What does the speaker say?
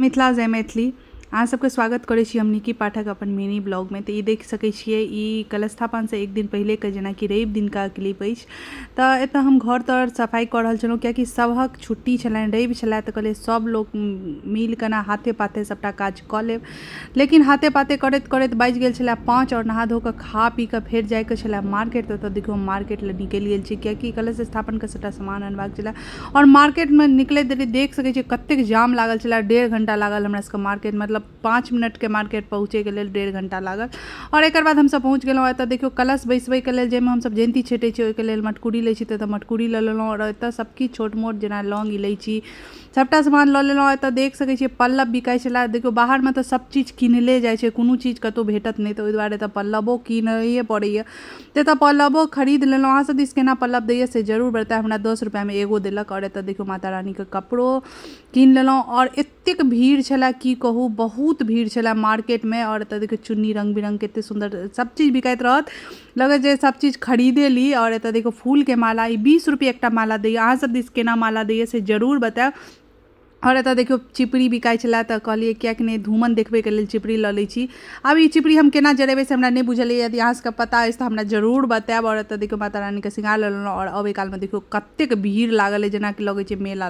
मिथिला जय मैथिली। अहाँ सबके स्वागत करै छी हम निकी पाठक अपन मिनी ब्लॉगमे। तऽ ई देख सकै छियै, ई कलशस्थापनसँ एक दिन पहिलेके, जेनाकि रवि दिनका क्लिप अछि। तऽ एतऽ हम घर तर सफाइ कऽ रहल छलहुँ, कियाकि सभक छुट्टी छलनि, रवि छलै, तऽ कहलियै सब लोक मिल कऽ ने हाथे पाथे सबटा काज कऽ लेब। लेकिन हाथे पाथे करैत करैत बाजि गेल छलै 5, आओर नहा धो कऽ खा पी कऽ फेर जाइके छलै मार्केट। तऽ ओतऽ देखियौ, हम मार्केट लए निकलि गेल छी, कियाकि कलश स्थापनके सबटा सामान अनबाक छलै। आओर मार्केटमे निकलैत देरी देख सकै छियै कतेक जाम लागल छलै। 1.5 घण्टा लागल हमरा सबके मार्केट, मतलब 5 मिनटके मार्केट पहुँचैके लेल 1.5 घण्टा लागल। आओर एकर बाद हमसब पहुँच गेलहुँ। एतऽ देखियौ, कलश बैसबैके लेल, जाहिमे हमसब जयन्ती छेटै छियै, ओहिके लेल मटकुरी लै छी, तऽ एतऽ मटकुरी लऽ लेलहुँ। आओर एतऽ सबकिछु छोट मोट, जेना लौङ्ग इलायची, सबटा सामान लऽ लेलहुँ। एतऽ देख सकै छियै, पल्लव बिकाइ छलै। देखियौ, बाहरमे तऽ सब चीज किनले जाइ छै, कोनो चीज कतहु भेटत नहि, तऽ ओहि दुआरे एतऽ पल्लवो किनैए पड़ैए। तऽ एतऽ पल्लवो खरीद लेलहुँ। अहाँ सब दिस केना पल्लव दैए से जरूर बतायब। हमरा 10 रुपैआमे एगो देलक। आओर एतऽ देखियौ, माता रानीके कपड़ो कीन लेलहुँ। आओर एतेक भीड़ छलै, की कहू, बहुत भीड़ छलै मार्केटमे। आओर एतऽ देखियौ, चुन्नी रङ्ग बिरङ्गके एते सुन्दर सब चीज बिकाइत रहत, लगत जे सब चीज खरीदे ली। आओर एतऽ देखियौ, फूलके माला, ई 20 रुपैए एकटा माला दैए। अहाँ सब दिस केना माला दैए से जरूर बतायब। आओर एतऽ देखियौ, चिपरी बिकाइ छलै, तऽ कहलियै किएक नहि धूमन देखबैके लेल चिपरी लऽ लै छी। आब ई चिपरी हम केना जरेबै से हमरा नहि बुझल अइ। यदि अहाँ सबके पता अछि तऽ हमरा जरूर बतायब। आओर एतऽ देखियौ, माता रानीके श्रृंगार लऽ लेलहुँ। आओर अबै कालमे देखियौ, कतेक भीड़ लागल अइ, जेनाकि लगै छै मेला।